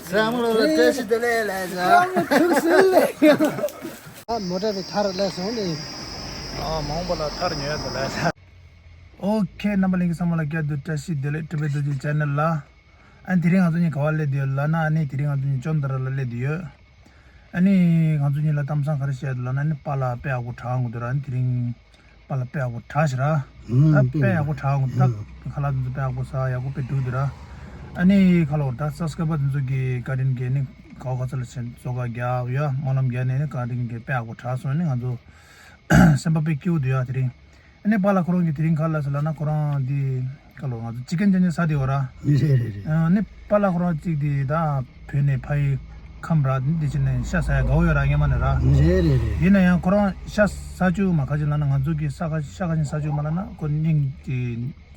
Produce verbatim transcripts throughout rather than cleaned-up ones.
ཚང་མ་ལ་བཀྲ་ཤིས་བདེ་ལེགས་ལགས་སོ། ཨ་མོ་ཊ་རེ་ཐར་ལགས་སོང་ནས། ཨ་མ་འོངས་པ་ལ་ཐར་ཉོ་ཡ་དེ་ལགས་སོ། ཨོ་ཁེ། རྣམ་པ་ལྷན་རྒྱས་ཚང་མ་ལ་བསྐྱར་དུ་བཀྲ་ཤིས་བདེ་ལེགས། ཊི་བི་རྡོ་རྗེ་ཆེ་ནལ་ལ། ཨ་ནི་དེ་རིང་ང་ཚོ་གཉིས་ག་བར་སླེབས་བསྡད་ཡོད་ལབ་ན། ཨ་ནི་དེ་རིང་ང་ཚོ་གཉིས་ཅོན་ཏ་ར་ལ་སླེབས་བསྡད་ཡོད། ཨ་ནི་ང་ཚོ་གཉིས་ལ་གཏམ་བཟང་ག་རེ་བཤད་འདུག་ལབ་ན། ཨ་ནི་པཱ་ལགས་དཔེ་ཡག་པོ་དྲག་འགྲོ་འདུག་ར། ཨ་ནི་དེ་རིང་པཱ་ལགས་དཔེ་ཡག་པོ་དྲག་ཤག་ར། ཨ་དཔེ་ཡག་པོ་དྲག་འགྲོ་འདུག་ད་ཁ་ལག་དེ་ཚོ་དཔེ་ཡག་པོ་ཟ། ཡག་པོ་དཔེ་འགྲིག་འདུག་ར། ཨ་ནི་ཁ་ལོ་ད་སབ་སི་ཀ་རའི་བར་དེ་ཚོ་གིས་བཀའ་དྲིན་གྱིས་ནི་ག་བ་ག་ས་ལ་ཆེན་བཙོ་ཁ་རྒྱག་ཡ་སྨོན་ལམ་རྒྱག་ནས་ནི་བཀའ་དྲིན་གྱིས་དཔེ་ཡག་པོ་དྲག་སོང་། ཨ་ནི་ང་ཚོ་སེམས་པ་དཔེ་སྐྱིད་པོ་འདུག་ཡ་དེ་རིང་། ཨ་ནི་པཱ་ལགས་ཁོ་རང་གིས་དེ་རིང་ག་རེ་ལབ་སོང་ལབ་ན། ཁོ་རང་འདི་ག་ལོ་ང་ཚོ་ཅི་ཀན་ཅན་ཅན་ཟ་བསྡད་ཡོད་ར། རེད་རེད་རེད། ཨ་ནི་པཱ་ལགས་ཁོ་རང་གཅིག་དེ་ད་བོད་ནས་ཕ་ཡུལ་ཁམས་ར་འདི་བྱས་ནས་ཤ་ཟ་ཡ་དགའ་པོ་ཡོད་ར། སྔོན་མ་ནས་ར། རེད་རེད་རེད། ཡིན་ན་ཡང་ཁོ་རང་ཤ་ཟ་བཅུག་མ། ག་ཅི་ལབ་ན་ང་ཚོ་གི་ཤ་ཁ་ཤ་ཁ་ཅིག་ཟ་བཅུག་མ་ལབ་ན་ཁོ་སྙིང་གི་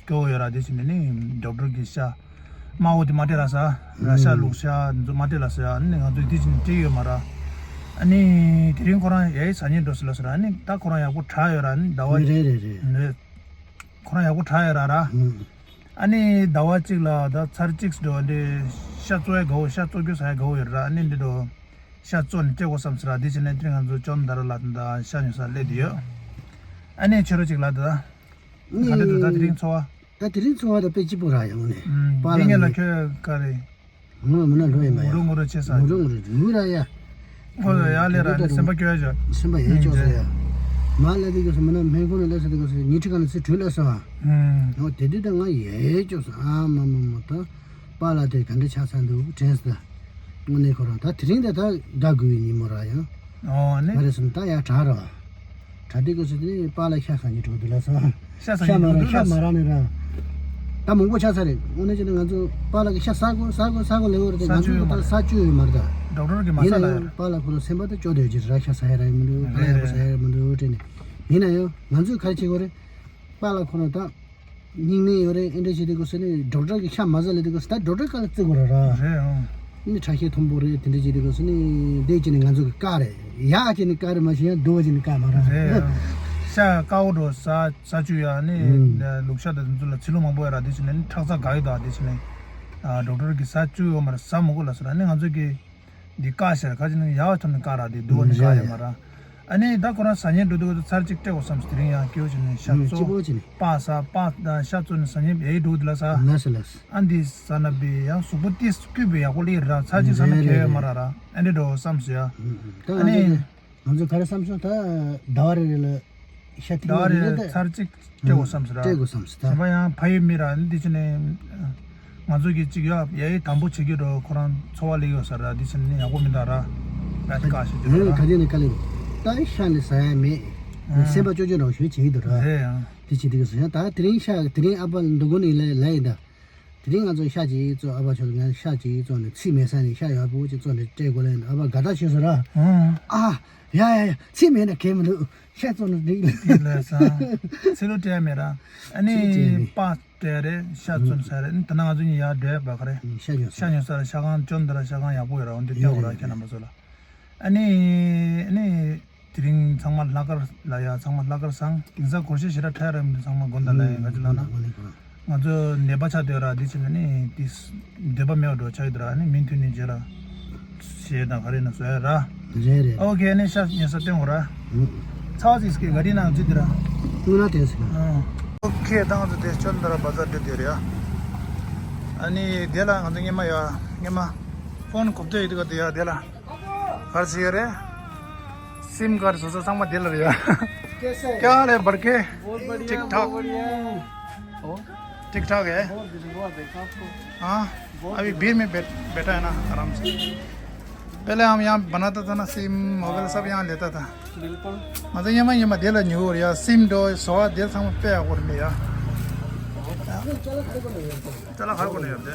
སྐྱོ་བོ་ཡོད་ར། དེ་བྱས་ནས་ནི་ཌོག་ཊར་གི་ཤ་དམར་པོ་དེ་མ་སྤྲད་ལབ་ས། ར་ཤ་ལུག་ཤ་འདི་ཚོ་མ་སྤྲད་ལབ་ས། ཨ་ནི་ང་ཚོ་དེ་བྱས་ནས་སྤྲད་ཡོད་མ་ར། ཨ་ནི་དེ་རིང་ཁོ་རང་ཡའི་ཟ་སྙིང་འདོད་སོང་ལབ་ས་ར། ཨ་ནི་ད་ཁོ་རང་ཡག་པོ་དྲག་ཡོད་ར། ཨ་ནི་ཟླ་བ་རེད་རེད་རེད། ཁོ་རང་ཡག་པོ་དྲག་ཡོད་ར་ར། ཨ་ནི་ཟླ་བ་གཅིག་ལ་ད་ཚར་གཅིག་འགྲོ་འདི་ཤ་བཙོ་ཡ་དགའ་པོ། ཤ་བཙོ་རྒྱུ་ཟ་ཡ་དགའ་པོ་ཡོད་ར། ཨ་ནི་འདི་འགྲོ་ཤ་བཙོ་ནས་སྤྲད་དགོས་བསམ་ས་ར། དེ་བྱས་ནས་དེ་རིང་ང་ཚོ་ཅོན་ཏ་ར་ལ་ད་ཤ་ཉོ་ས་སླེབས་བསྡད་ཡོད། ཨ་ནི་ཁྱོད་རང་གཅིག་ལ་ད་ག་འདྲ་འདུག་ད་དེ་རིང་ཚོར་བ། ད་དེ་རིང་ཚོར་བ་ད་དཔེ་སྐྱིད་པོ་ར་ཡོང་ནས། ཨུམ། པཱ་ལགས་ངེད་ལ་ཁྱོད་ག་རེ། ངོ་མ་ན་འགྲོ་ཡི་མ་ཡ། ངུ་ར་ངུ་ར་བྱེད་ས། ངུ་ར་ངུ་ར་ངུ་ར་ཡ། ཁོ་ལ་ཡ་ལས་ར་ནི་སེམས་པ་སྐྱོ་ཡ་བྱ། སེམས་པ་ཡེ་སྐྱོ་ས་ཡ། མ་ལ་དེ་ག་སེ་མ་ན་སྨན་ཁང་ལ་སླེབས་ས་དེ་ག་སེ་ཉལ་ཁྲི་ཁང་ལ་སེ་བྲོས་ལ་སོ། ཨུམ། འོ་དེ་དུས་ད་ང་ཡེ་སྐྱོ་ས། ཨ་མ་མ་མ་ད་པཱ་ལགས་དེ་ག་འདྲ་ཆགས་ཚར་འདུག་དྲན་སོང་། དངོས་གནས་ཁོ་རང་ད་དེ་རིང་ད་ད་དགའ་དགོས་པའི་ཉིན་མོ་ར་ཡ། ཨོ་ནི། ག་རེ་སོང་ད་ཡ་དྲག་ར། གྲ་སྒྲིག་གི་ཚུལ་དེ་པཱ་ལགས་ཤ་ཟ་སྙིང་འདོད་འདུག་ལབ་སོང་། ཤ་ཟ་སྙིང་འདོད་འདུག་ལབ། ཤ་མ་རག་ནས་ར། ད་མང་པོ་ཆགས་ཚར་རེད། དངོས་གནས་བྱས་ན་ང་ཚོ་པཱ་ལགས་ཀྱིས་ཤ་ཟ་དགོས་ཟ་དགོས་ཟ་དགོས་ལབ་ཡོད་རེད་དེ། ཟ་ང་ཚོ་བཅུག་ད་ཡོད་མ་ཟ་བཅུག་ཡོད་མ་རེད་ད། ཌོག་ཊར་གྱིས་མ་ཟ་ལབ་ཡོད་རེད། ཡིན་ན་ཡང་པཱ་ལགས་ཁོ་ཚོ་སེམས་པ་ད་སྐྱོ་བསྡད་ཀྱི་རེད་ར། ཤ་ཟ་ཡ་རག་གི་མི་འདུག་ད་ཡག་པོ་ཟ་ཡ་རག་མི་འདུག་དྲན་ནས། ཡིན་ན་ཡང་ང་ཚོས་ག་རེ་བྱེད་དགོས་རེད། པཱ་ལགས་ཁོ་རང་ད། སྙིང་ནད་ཡོད་རེད། ཨེ་འདྲ་བྱེད་དུས་སྐབས་སུ་ནི་ཌོག་ཊར་གྱིས་ཤ་མ་ཟ་ལབ་དུས་སྐབས་སུ་ད་ཌོག་ཊར་ཁ་ལ་བརྩི་དགོས་རེད་ར། རེད་ཨང་། ནི་ཁྲག་ཤེད་མཐོན་པོ་རེད། དེ་འདྲ་བྱེད་དུས་སྐབས་སུ་ནི་འདི་བྱས་ནས་ང་ཚོ་གི་བཀག་རེད། ཡག་བྱས་ནས་བཀག་རེད། མ་གཞི་ཡང་སྡུག་པ་བྱས་ནས་བཀག་མ་རེད། རེད་ཨང་། ཤ་དཀར་པོ་འདྲ་ཟ་ཟ་བཅུག་ཡ་ནི་ལུག་ཤ་དང་དེ་ཚོ་ལ་ཚིལ་ལུ་མང་པོ་ཡོད་ར། དེ་བྱས་ནས་ནི་ཁྲག་རྩ་འགག་ཡོད་ད། དེ་བྱས་ནས་ཌོག་ཊར་གྱིས་ཟ་བཅུག་ཡོད་མ་རེད། ཟ་མི་དགོས་ལབ་ཟེར་ར། ནི་ང་ཚོ་གི་འདི་བཀག་ཤར་ཁ་ཅིག་ནི་ཡག་ཐོག་ནས་བཀག་ར། དེ་སྡུག་པ་ནི་བཀག་ཡོད་མ་ར། ཨ་ནི་ད་ཁོ་རང་ཟ་སྙིང་འདོད་དུས་ཚར་གཅིག་སྤྲད་དགོས་བསམ་སོང་། དེ་རིང་ཡང་སྐྱིད་པོ་བྱས་ནས་ཤ་ཨུམ་གཙོ་སྐྱིད་པོ་བྱས་ནས། པཱ་ཟ་པཱ་ད་ཤ་བཙོས་ནས་ཟ་སྙིང་ཡེ་འདོད་དུས་ལ་ཟ། ལགས་སོ་ལགས་སོ། ཨ་འདི་ཟ་ན་བི་ཡང་གཟུགས་པོ་ཏིས་སྐྱིད་པོ་ཡག་པོ་ལེགས་ར། ཚར་གཅིག་ཟ་ན་རེད་གལ་ཡོད་མ་རེད་ར། ཨ་འདི་འགྲོ་བསམ་སོང་ཡ། ཨུམ་ཨུམ། ད་ཨ་ང་ནི་ཚོ་ད་ང་ཚོ་ག་རེ་བསམ་སོང་། ད་ཟླ་བ་རེ་རེ་ལ་ཤ་ཐེངས་ཟླ་བ་རེ་རེ་ལ་ད་ཚར་གཅིག་སྤྲད་དགོས་བསམ་ཟེར་ར། སྤྲད་དགོས་བསམ་ཟེར་ད། གཞན་པ་ཡང་ཕ་ཡུལ་མི་ར་འདི་བྱས་ནས་ང་ཚོ་གི་གཅིག་ཡ་ཡ་ཡི་དམ་པོ་བྱེད་རྒྱུ་འགྲོ། ཁོ་རང་འཚོ་བ་ལེགས་ཡོད་ས་ར། འདི་བྱས་ནས་ཡག་པོ་མི་འདུག་ར། ད་དཀའ་ཞིག་འདུག་ར། ཁ་དེ་ནས་དཀའ་ལས་འདུག་ད་ཤ་ནི་ཟ་ཡ་མེད། ཨང་། སེམས་པ་སྐྱོ་སྐྱོ་འདྲ་བོ་ཞིག་བྱེད་ཀྱི་འདུག་ར། རེད་ཨང་། དེ་བྱེད་དུས་ཀྱི་སོ་ཡང་ད་དེ་རིང་ཤ་དེ་རིང་ཨ་ཕ་འདུག་གོ་ནི་ལ་ལ་ཡིན་ད། དེ་རིང་ང་ཚོ་ཤ་ཅིག་བཙོ། ཨ་ཕ་ཁྱོད་ང་ཤ་ཅིག་བཙོ་ནས་ཚིག་མེད་ས་ནས་ཤ་ཡག་པོ་ཅིག་བཙོ་ནས་སྤྲད་དགོས་ལབ་ཡིན། ཨ་ཕ་དགའ་ཐག་ཆོད་སོང་ར། ཨང་། ཨ། ཡ་ཡ་ཡ། ཚིག་མེད་ན་གལ་མི་འདུག་ཤ་བཙོ་ན་འགྲིག་ལ། འགྲིག་ལ་ས། ཚིག་ལོ་སྤྲད་མེད་ར། ཨ་ནི་ཚིག་སྤྲད་མེད། པཱ་སྤྲད་རེད། ཤ་བཙོ་ན་ས་རེད། ཨ་ནི་ད་ནང་ང་ཚོ་གཉིས་ཡར་བསྡད་པ་ག་རེད། ཤ་ཉོ་ས། ཤ་ཉོ་ས་ར་ཤ་ཁང་ཅོན་ཏ་ར་ཤ་ཁང་ཡག་པོ་ཡོད་ར། འོན་ཏེ་ཡོད་བལྟས་དགོས་ར་རེད། ཁྱེད་རྣམ་པ་ཚོ་ལ། ཨ་ནི་ཨ་ནི། དེ་རིང་ཚང་མ་ལྷག་དཀར་ལ་ཡ། ཚང་མ་ལྷག་དཀར་བཟང་། དེང་སང་སྒོར་གཞས་ཞེ་དྲག་འཁྲབ་ཡ་རག་མི་འདུག་ཚང་མ་དགོན་བདག་ལ་ཡ། ག་ཅི་ལབ་ན་ང་ཚོ་ནད་པ་ཆགས་བསྡད་ར། དེ་བྱས་ན་ནི་དེ་འདོད་པ་མེད་པ་འགྲོ་ཆགས་ཡོད་ར། ནི་མུ་མཐུད་ནས་རྗེས་ལ་གཞས་དང་ག་རེ་ན་བཟོ་ཡ་ར། རེད་རེད། ཨོ་ཁེ། ནི་ཤ་ཉོ་ས་སྟོན་དགོས་ར། ཚ་བ་ཟིག་གི་ག་རེ་ན་ཅི་དེ་ར། དངུལ་ན་དེ་ཟིག་ཨོ་ཁེ། ད་ང་ཚོ་དེ་ཅོན་ཏ་ར་བ་ཛར་འགྲོ་དེ་རེད་ཡ། ཨ་ནི་དེ་ལ་ང་ཚོ་སྔོན་མ་ཡ་སྔོན་མ་ཕོན་གོ་བསྡད་ཡོད་དུས་ག་དེ་ཡ་དེ་ལ། ག་རེ་ཟེར་ཡ་རེད། སིམ་ཀར་བཟོ་ས་ཚང་མ་དེ་ལ་རེད་ཡ། कैसे? क्या हाल है बड़के? बहुत बढ़िया, ठीक ठाक। बहुत बढ़िया। ओ, ठीक ठाक है। बहुत दिन बाद देखा आपको। हाँ, बहुत अभी दिन भीड़ में बैठ, बैठा है ना, आराम से। पहले हम यहाँ बनाता था ना, सिम मोबाइल सब यहाँ लेता था। बिल्कुल। मतलब ये मैं, ये मैं दिल न्यू और या सिम दो सौ दिल संग पे और में या। चला खा को नहीं होते। चला खा को नहीं होते।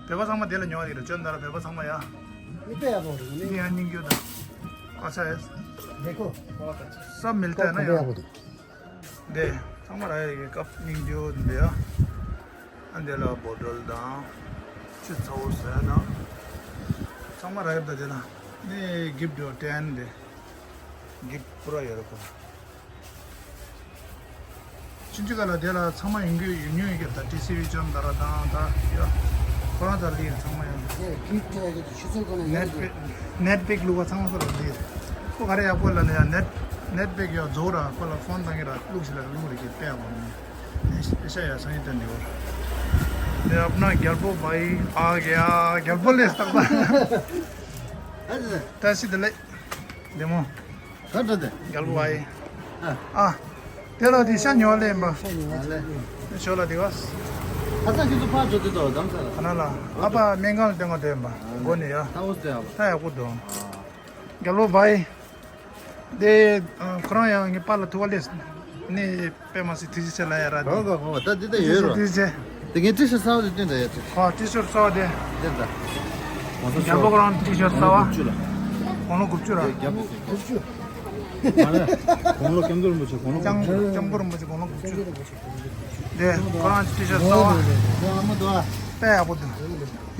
पेपर संग दिल न्यू आ रही है, चंदर पेपर संग या। ये पे आ बोल रही है। ये नहीं क्यों था? अच्छा है। देखो। सब मिलता है ना यहाँ। दे, ཚང་མ་རག་ཡ་ཡོད། ཀབ་སྙིང་རྗེ་པོ་འདི་ཡ། ཨ་འདི་ལ་བོ་ཊལ་དང་ཆུ་ཚ་པོ་ཟ་ཡ་དང་། ཚང་མ་རག་ཡོད་ད། དེ་ལ་ནི་གིབ་ཌི་ཡོད་ཊེན་དེ། གིབ་པུ་ར་ཡོད་རེད་ཁོ། ཕྱིན་ཆད་ག་ལ་དེ་ལ་ཚང་མ་ཡོང་གི་ཡོང་མྱོང་ཡོད་ཀྱི། ད་ཊི་སི་ཝི་ཅོན་ཏ་ར་དང་ད་ཡ། ཁོ་རང་ཚོ་ལ་ལི་ཚང་མ་ཡོད། ནེཊ་པེག་ནེཊ་པེག་བླུགས་པ་ཚང་མ་ཁོ་རང་ལི། ཁོ་ག་རེ་ཡག་པོ་ལབ་ན་ཡང་ནེཊ་ནེཊ་པེག་ཡོད་རྫོགས་ར་ཁོ་ལ་ཕོན་བཏང་གི་ར་བླུགས་ཤིག་ལ་བླུགས་རེ་གི་དཔེ་ཡག་པོ་ནི། དཔེ་ཤ་ཡ་སང་ཡིན་དོན་འདི་བར། དེ་ཨབ་ན་རྒྱལ་པོ་བའི་ཨ་གི་ཨ་རྒྱལ་པོ་ལས་སྟག་པ། བཀྲ་ཤིས་བདེ་ལེགས། བདེ་མོ། ག་འདྲ་དེ། རྒྱལ་པོ་ཨའི། ཨ། ཨ། དེ་ལ་དེ་ཤ་ཉོ་ལེ་ཡིན་པ། ཨ་ལེ། ཞོ་ལ་དེ་བ། ཁ་སང་ཁྱོད་ཚོ་ཕར་འགྲོ་དུས་དོ་དམ་ས་ལ། ཁ་ན་ལ། ཨ་ཕ་སྨན་ཁང་ལ་སྟོན་ག་འདོད་ཡིན་པ། མགོ་ནས་ཡ། ད་འོ་ཟེར་ཨ་ཕ། ད་ཡག་པོ་འདུག་རྒྱལ་པོ་བའི། དེ། ཁོ་རང་ཡང་ངའི་པཱ་ལགས་ཐུག་པ་ལས། ནི་དཔེ་མ་སྲིད་ཐུགས་རྗེ་ཆེ་ལབ་ཡ་ར་དེ། གོ་གོ་གོ་ད་འདི་ད་ཡོད་རོ། ཐུགས་རྗེ་ཆེ། དེ་ངའི་ཊི་ཤར་གསར་པ་དེ་སྟོན་ད་ཡ་ཅིག་ཁོ་ཊི་ཤར་གསར་པ་དེ། འདི་ད། རྒྱལ་པོ་ཁོ་རང་ཊི་ཤར་གསར་པ། དགུང་ལོ་དགུ་བཅུ་ར། རྒྱབ་དེ་དགུ་བཅུ། མ་རེད། དགུང་ལོ་སྐྱབས་མགོན་རིན་པོ་ཆེ་དགུང་ལོ་དགུ་བཅུ། སྐྱབས་མགོན་རིན་པོ་ཆེ་དགུང་ལོ་དགུ་བཅུ། དེ་ཁོ་རང་ཊི་ཤར་གསར་པ། དེ་ཨ་མ་དོ། དཔེ་ཡག་པོ་འདུག་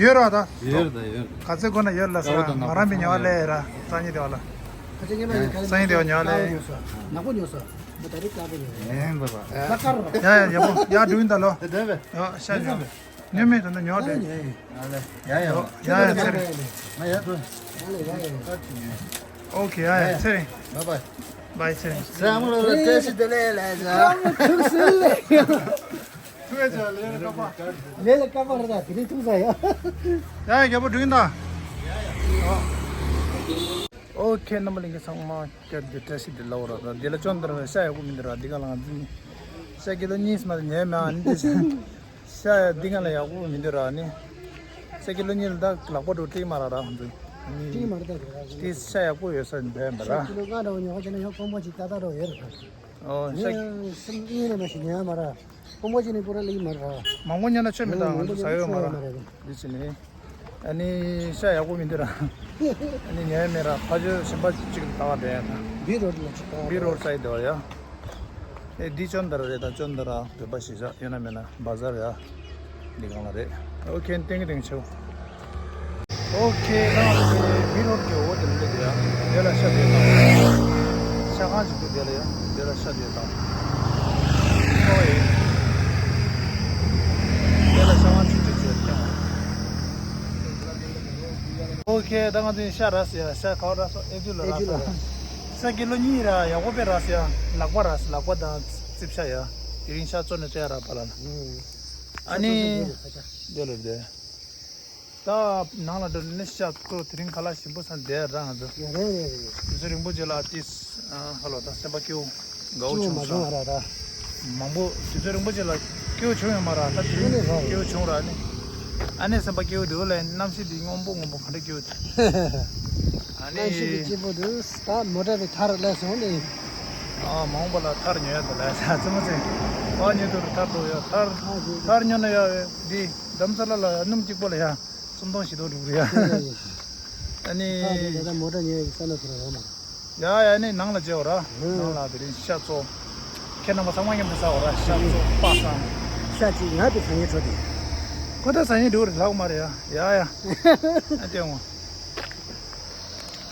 ཡོད་ར་ད། ཡོད་ད་ཡོད། ག་ཚོད་དགོས་ན་ཡོད་ལ་ས། ང་རང་མི་ཉོ་བ་ལས་ར་སང་ཉིན་དེ་བ་ལ། སང་ཉིན་དེ་བ་ཉོ་ལེ། ནག་པོ་ཉོ་ས། མ་ད་རེས་དཀར་པོ་ཉོ། ཨེ་འབའ་འབའ། ད་དཀར་རོ། ཡ་ཡ་ཡ་པོ་ཡ་འགྲོ་ཡིན་ད་ལོ། ཡ་ཤ་ཉོ། ཉོ་མེད་ད་ན་ཉོ་དེ། ཡ་ཡ་ཡ་ཡ་ཡ་ཚེ་རིང་། ང་ཡ་ཐོ། ཡ་ལེ་ཡ་ཡ། ཨོ་ཁེ་ཡ་ཡ་ཚེ་རིང་། བའི་བའི། བའི་ཚེ་རིང་། ཟ་མ་ལོ་ལ་བཀྲ་ཤིས་བདེ་ལེགས་ལ་ཟ། ཐུགས་སུ་ལེགས། ཐུགས་རྗེ་ཆེ་ལས་ཀ་པ། ལས་ལ་ཀ་པ་རེད་ད་དེ་རིང་ཐུགས་ས་ཡ། ཡ་ཡ་རྒྱལ་པོ་འགྲོ་ཡིན་ད། ཨོ་ཁེ་རྣམ་པ་ལྷན་རྒྱས་ཚང་མ་སྐྱབས་ཀྱི་བཀྲ་ཤིས་བདེ་ལེགས་ར། འདི་ལ་ཅོན་དར་ཤ་ཡག་པོ་མི་འདུག་ར། འདི་ག་ལ་ང་ཚོ་ཤ་ཀི་ལོ་གཉིས་མ་ཉལ་མ་ཨ་ནི་དེ་ཤ་ཡ་འདི་ག་ལ་ཡག་པོ་མི་འདུག་ར། ཨ་ནི་ཤ་ཀི་ལོ་གཉིས་ལ་ད་ལག་པ་འགྲོ་ཏྲིག་མ་ར་ར་ང་ཚོ་ཨ་ནི་ཏྲིག་མ་ར་ད་དེ་ཤ་ཡག་པོ་ཡོད་ས་འདི་མ་ར། ཤ་ཀི་ལོ་ལྔ་འདྲ་བོ་ཉོ་ཁ་བྱས་ན་ཡང་ཕོན་པོ་ཅིག་ཏག་ཏག་འགྲོ་ཡོད་ར། ཨོ་ཤ་ངས་སེམས་གཉིས་ནས་མ་ཤི་ཉལ་མ་ར། ཕུང་པོ་ཅི་ནི་པུ་ར་ལི་མ་ར། མང་པོ་ཉོ་ན་ཆོ་མི་དང་ང་ཚོ་ཟ་ཡོད་མ་ར། འདི་ཕྱི་ནི། ཨ་ནི་ཤ་ཡག་པོ་མི་འདུག་ར། ཨ་ནི་ཉོ་ཡ་མེད་ར། ཕ་ཇོ་གཞན་པ་གཅིག་ལ་ལྟ་བ་འདྲ་ཡ་ན། བི་རོ་ལ་ཅི་ལྟ་བ་བི་རོ་སའི་དེ་བ་ཡ། ཨེ་འདི་ཅོན་དར་རེད་ད། ཅོན་དར་ར་བོད་པ་གཞིས་ཆགས་ཡོད་ན་མེད་ན་བ་ཟར་ཡ། འདི་གང་ལ་རེད། ཨོ་ཁེ་ཏེང་གི་ཏེང་ཆེའོ། ཨོ་ཁེ་ད་ང་ཚོ་མི་རོ་གི་འོ་དེ་ལ་སླེབས་ཡ། དེ་ལ་ཤ་དེ་དང་། ཤ་ཁང་ཅིག་འདུག་དེ་ལ་ཡ། དེ་ལ་ཤ་དེ་དང་། ཨོ་ཡེ། དེ་ལ་ཤ་ཁང་ཆུང་ཆུང་ཅིག་ཡོད་ཀྱང་། ཨོ་ཁེ་ད་ང་ཚོ་ཤ་རག་སོང་ཡ། ཤ་ག་པར་རག་སོང་། ཨེ་ཇུ་ལ་རག་སོང་། ཤ་ཀི་ལོ་གཉིས་ར་ཡག་པོ་དཔེ་རག་སོང་ཡ། ལག་པ་རག་སོང་། ལག་པ་དང་རྩིབ་ཤ་ཡ། དེ་རིང་ཤ་བཙོ་ནས་སྤྲད་ཡ་རག་པ་ལ་ལ། ཨ་ནི། དེ་ལ་དེ། ད་ནང་ལ་འགྲོ་ནས་ཤ་བཙོ་དེ་རིང་ཁ་ལག་ཞིམ་པོ་ཟ་བསྡད་ར་ང་ཚོ། རེད་རེད་རེད། དུས་ཚོད་རིང་པོ་རྗེས་ལ་ཏིས་ཧ་ལོ་ད་སེམས་པ་སྐྱིད་པོ་དགའ་བོ་སྐྱིད་པོ་བྱུང་མ་བྱུང་སོང་། ཨ་ར་ད། མང་པོ་དུས་ཚོད་རིང་པོ་རྗེས་ལ་སྐྱིད་པོ་བྱུང་ཡོད་མ་ར། ད་དེ་རིང་དངོས་གནས་ར་སྐྱིད་པོ་བྱུང་ར་ནི། ཨ་ནི་སེམས་པ་སྐྱིད་པོ་འདུག་ལ་གནམ་གཤིས་འདི་སྔོན་པོ་སྔོན་པོ་ག་འདྲ་སྐྱིད་པོ་འདུག་ཨ་ནི། གནམ་གཤིས་འདི་སྐྱིད་པོ་འདུག་ད་མོ་ཊ་རེ་ཐར་སླེབས་སོང་ནི། ཨ་མང་པོ་ལ་ཐར་ཉོ་ཡ་འདུག་ལ་ས་ཙི་མོ་ཙི། ཨ་ཉོ་དུ་རུ་ཐར་འགྲོ་ཡ་ཐར་ཐར་ཉོ་ན་ཡ་འདི། རྡ་རམ་ས་ལ་ལ་སྣུམ་གཅིག་པོ་ལ་ཡ། སུམ་སྟོང་བཞི་སྟོང་འགྲོ་གི་རེད་ཡ། ཨ་ནི། ད་ད་ད་མོ་ཊ་ཉོ་ཡ་གི་ས་ལ་ཐུ་ར་རོ་མ། ཡ་ཡ་ནི་ནང་ལ་བརྗེ་བ་ར། ནང་ལ་དེ་རིང་ཤ་བཙོ། ཁྱེད་རྣམ་པ་ཚང་མ་མཉམ་དུ་ཟ་བ་ར་ཤ་བཙོ་པ་སང་། ཤ་གཅིག་ང་དེ་ཟ་ཉེ་འགྲོ་དེ། ཁོ་ད་ཟ་ཉེ་འགྲོ་རེད་ལྷག་མ་རེད་ཡ། ཡ་ཡ། ཨ་ལྟོས་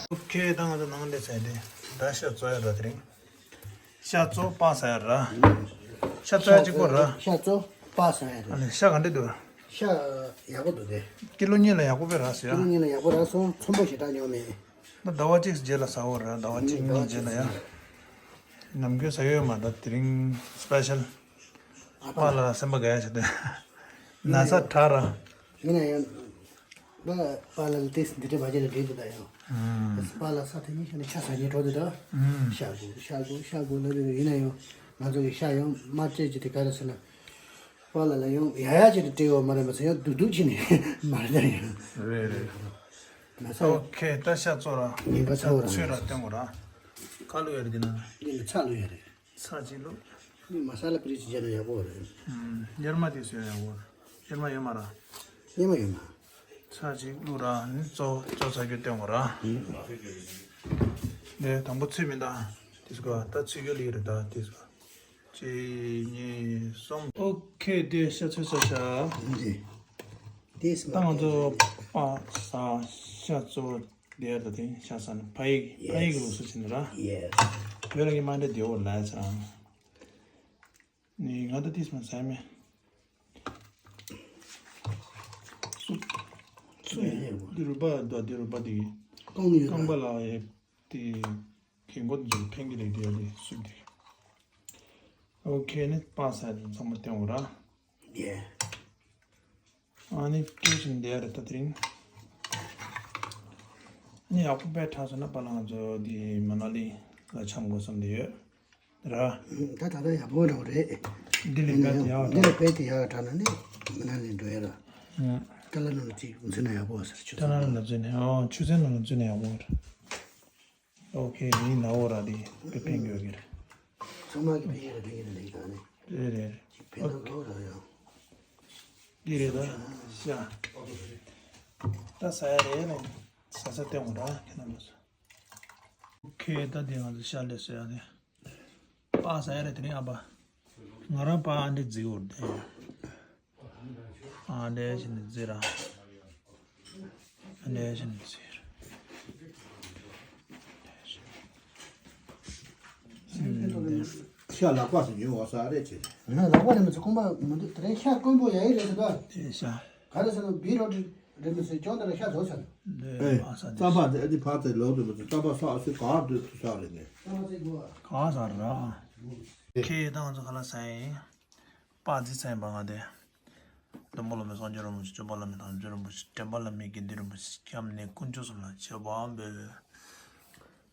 འོ། ཁྱེད་ད་ང་ཚོ་ནང་ལས་ཟ་དེ། ད་ཤ་བཙོ་ཡ་ར་དེ་རིང་། ཤ་བཙོ་པ་ཟ་ཡ་ར། ཤ་བཙོ་ཡ་གཅིག་པོ་ར། ཤ་བཙོ་པ་ཟ་ཡ་ར། ཨ་ལེ་ཤ་ག་འདྲ་འདུག་ཤ་ཡག་པོ་འདུག་དེ། ཀི་ལོ་གཉིས་ལ་ཡག་པོ་དཔེ་རག་སོང་ཡ། ཀི་ལོ་གཉིས་ལ་ཡག་པོ་རག་སོང་། ཚོན་པོ་ཞེ་དྲག་ཉོ་མེད། ད་ཟླ་བ་གཅིག་རྗེས་ལ་ཟ་འོ་ར། ཟླ་བ་གཅིག་གཉིས་རྗེས་ལ་ཡ། ནམ་རྒྱུན་ཟ་ཡོད་མ་ད་དེ་རིང་སི་པེ་ཤལ། ཨ་པ་ལ་སེམས་པ་དགའ་ཡ་བྱས་ཏེ། ན་ཚ་དྲག་ར། ཡིན་ན་ཡང་། པ་པ་ལ་ལ་ཏེས་འདི་འདྲ་བ་ཅན་ལ་འགྲིག་འདུག་ད་ཡང་། པ་ལ་ས་དེ་ཉིད་ཤ་ནི་ཤ་ཟ་ཉེ་འགྲོ་འདུག་ད། ཤ་དགོས་ཤ་དགོས་ཤ་དགོས་ལབ་འདུག་ཡིན་ན་ཡང་ང་ཚོ་གི་ཤ་ཡང་མ་སྤྲད་ཅིག་དེ་ག་རེ་ཟེར་ན། པ་ལ་ལ་ཡང་ཡ་ཡ་ཅིག་ཏུ་སྤྲད་ཡོད་མ་རེད་མ་ཟེར་ཡང་སྡུག་སྡུག་ཅིག་ནི་མ་རེད་ད་ཡང་། རེད་རེད། ན་ཚ་ཡང་། ཨོ་ཁེ་ད་ཤ་བཙོ་ར། ཉིན་པ་ཚ་བོ་ར། ཚོད་ར་སྟོན་དགོས་ར། ཁ་ལུ་ཡ་རེད་འདི་ན། འདི་ནི་ཚ་ལུ་ཡ་རེད། ཚ་གཅིག་བླུགས། ནི་མ་ས་ལ་པི་རི་ཅི་བྱས་ན་ཡག་པོ་རེད། ཨུམ། གཉེར་མ་དེ་བཟོས་ཡག་པོ་རེད། གཉེར་མ་ཡོད་མ་ར། གཉེར་མ་ཡོད་མ། ཚ་གཅིག་བླུགས་ར་ནི་བཙོ་བཙོ་ཚ་རྒྱུ་སྟོན་དགོས་ར། ཨུམ། དེ་དང་པོ་ཚུད་མི་འདུག་དེ་སུ་ག་ད་ཚུད་རྒྱུ་ལི་རེད་ད་དེ་སུ་ག་གཅིག་གཉིས་གསུམ། ཨོ་ཁེ་དེ་ཤ་ཚོད་ཚོད་བྱ། ཨུམ་ཇི། དེ་སུ་ད་ང་ཚོ་པ་ས་ཤ་བཙོ། དེ་ལྟ་དེ་ཤ་ཟ་ནི་ཕ་ཡིག་ཕ་ཡིག་ལུགས་སུ་ཕྱིན་ར། ཡེས། བོད་ལ་གི་མ་འདྲ་དེ་འོ་ལ་ཚ། ནི་ང་ད་ཏིས་མ་ཟ་མེད། སུབ་ འདི་རུས་པ་འདུག་འདི་རུས་པ་འདི་རྐང་ཡོད་རྐང་པ་ལ་ཡ་དེ་གི་མགོ་འདི་ཚོ་འཕེན་གྱི་རེད། དེ་ཡ་དེ་སུབ་དེ། ཨོ་ཁེ། ནི་པ་ས་ཡ་དེ་ཚང་མ་བསྟན་འོ་ར། ཡེ། ཨ་ནི་སྐད་ཅིག་འདི་ཡ་རེད་ད་དེ་རིང་། ཨ་ནི་ཡག་པོ་དཔེ་དྲག་སོང་ན་པ་ལ་ང་ཚོ་འདི་མ་ན་ལི་ལ་འཆམ་དགོས་བསམ་དེ་ཡོད་ར། ད་ད་ལྟ་ཡག་པོ་འགྲོ་རེད། འདི་ལས་དཔེ་དེ་ཡག་འདི་ལས་དཔེ་དེ་ཡག་དྲག་ན་ནི་མ་ན་ལི་འགྲོ་ཡ་ར། ཀ་ལ་ནང་ཅིག་འཛུལ་ན་ཡག་པོ་ཟེར་ཆུ་ཀ་ལ་ནང་ལ་འཛུལ་ནས། ཨོ་ཆུ་ཚན་ནང་ལ་འཛུལ་ན་ཡག་པོ་རེད། ཨོ་ཁེ། འདི་ནའོ་ར་དེ་དཔེ་ཕན་གྱི་ཡོད་ཀྱི་རེད། ཚང་མ་གི་ཕན་གྱི་རེད། ཕན་གྱི་རེད། ལེགས་དང་ནི། རེད་རེད་རེད། ཕན་ཐོགས་ཐོགས་ར་ཡང་། འདི་རེད་ད། ཤ། ད་ཟ་ཡ་རེད་ལ། ཟ་ས་སྟོན་དགོས་ར་ཁྱེད་རྣམ་པ་ཚོ། ཨོ་ཁེ། ད་དེ་ང་ཚོ་ཤ་ལས་ཟ་ཡ་དེ། པ་ཟ་ཡ་རེད་དེ་རིང་ཨ་ཕ། ང་རང་པ་ཨ་འདྲས་བརྫིས་ཡོད་དེ། ཨ་འདྲས་བྱས་ནས་བརྫིས་ར། ཨ་འདྲས་བྱས་ནས་བརྫིས་ར། ཤ་ལག་པ་ཟེར་ཉོས་འོ་ས་རེད་ཆེ། ང་ལག་པ་རེད་མི་ཚེ་ཁོང་པ་མི་འདུག་དེ་རིང་ཤ་དཀོན་པོ་ཡ་ཡི་རེད་ཟེར་ད། དེ་ཤ། ག་རེ་ཟེར་ན་བི་རོ་ཏི་རེད་མི་ཚེ་ཀྱང་དེ་ལ་ཤ་བཟོ་ཚར། ཨེ། རྩམ་པ་དེ་ཨ་ནི་ཕར་ཚེ་ལོག་དུ་མི་ཚེ་རྩམ་པ་སོགས་ཨ་སུ་ག་དུ་ཐུ་ས་རེད་ནས། རྩམ་པ་ཚེ་དགོས་ཨ། ག་ས་ར། ཁེ་ད་ང་ཚོ་ག་ལ་ས་ཡིན། པ་ཚེ་ཚན་པ་ང་དེ། སྟོན་པ་བླ་མེད་སངས་རྒྱས་རིན་པོ་ཆེ། སྤྱོད་པ་བླ་མེད་དམ་ཆོས་རིན་པོ་ཆེ། དྲན་པ་བླ་མེད་དགེ་འདུན་རིན་པོ་ཆེ་སྐྱབས་གནས་དཀོན་མཆོག་གསུམ་ལ་མཆོད་པ་འབུལ།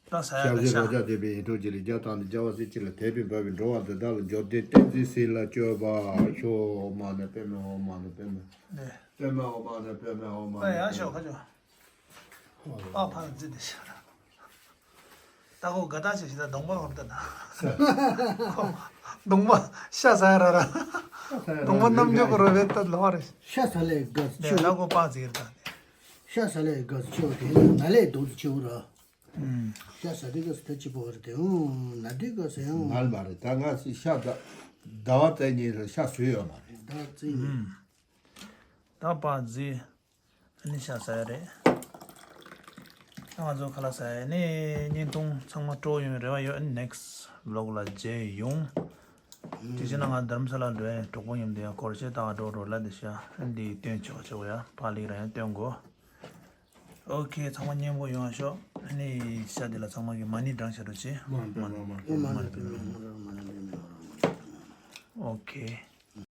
ད་ས་ཡ་ད་ཤ། ལོ་ལྗགས་བསྟོད་པའི་ཡིད་འཕྲོག་བྱེད་ལས་རྒྱ་དང་ནི་རྒྱལ་བ་སྲས་ཀྱི་ལ་དད་པས་འབར་བའི་འགྲོ་བ་འདི་དག་ལ་འབྱོར་ལྡན་བསྟན་འཛིན་སྲས་ལ་སྤྱོད་པ་ཤོག་མ་ནི་པདྨེ་ཧོ་མ་ནི་པདྨེ། ནས། པདྨེ་ཧོ་མ་ནི་པདྨེ་ཧོ་མ་ད་ནི་ཡང་ཤོག་ཁ་ཅོ། པ་ཕར་འཛི་དེ་ཤ་ར། ད་ཁོ་དགའ་ད་ཆེ་ཞིག་ད་གདོང་པ་ཧོར་ད་ན། ཁོ་གདོང་པ་ཤ་ཟ་ཡ་ར་ར། གདོང་པ་རྣམ་འགྱུར་གོ་རོ་རེད་ད་ལོ་རེད། ཤ་ཟ་ལས་དགའ་ནས་ཆེ། ད་ཁོ་པ་འཛི་ར་ད། ཤ་ཟ་ལས་དགའ་ཆེ་བ་དེ་ན་ལས་དོ་ཆེ་བ་ར། ཤ་ཟ་དུས་སྐབས་སུ་ད་སྐྱིད་པོ་རེད་དེ། འོང་ན་དུས་སྐབས་སུ་ཡང་། ནར་མ་རེད། ད་ང་ཚོས་ཤ་ཟླ་ཟླ་བ་བཙལ་ཉིན་རེ་ཤ་ཟོས་ཡོད་མ་རེད། ཟླ་བ་བཙལ་ཉིན། ད་པ་ཟི། ཨ་ནི་ཤ་ཟ་ཡ་རེད། ད་ང་ཚོ་ཁ་ལག་ཟ་ཡ་ནི་བརྙན་ཐུང་ཚང་མ་སྤྲོ་ཡོང་རེ་བ་ཡོད། ཨ་ནི་next vlog ལ་མཇལ་ཡོང་། དེ་བྱས་ན་ང་རྡ་རམ་ས་ལ་འགྲོ་ཡ། གྲོགས་པོ་མཉམ་དུ་ཡང་སྒོར་གཞས་ལྟ་ག་འགྲོ་འགྲོ་ལ་དེ་ཤ་ཨ་ནི་འདི་སྟོན་ཆོག་ཆོག་ཡ། ཕ་ལིག་ར་ཡང་སྟོན་དགོས། ཨོ་ཁེ། ཚང་མ་མཉེས་པོ་ཡོང་བ་ཤོག་ཨ་ནི་ཤ་འདི་ལ་ཚང་མ་གི་མ་ཎི་བགྲང་བྱ་རོགས་བྱེད། མ་ཎི་པདྨེ་ཧོ་མ་ཎི་པདྨེ་ཧོ་མ་ཎི་པདྨེ་ཧོ་མ་ཎི་པདྨེ་ཧོ་མ་ཎི་པདྨེ་ཧོ་མ་ཎི་པདྨེ་ཧོ། ཨོ་ཁེ།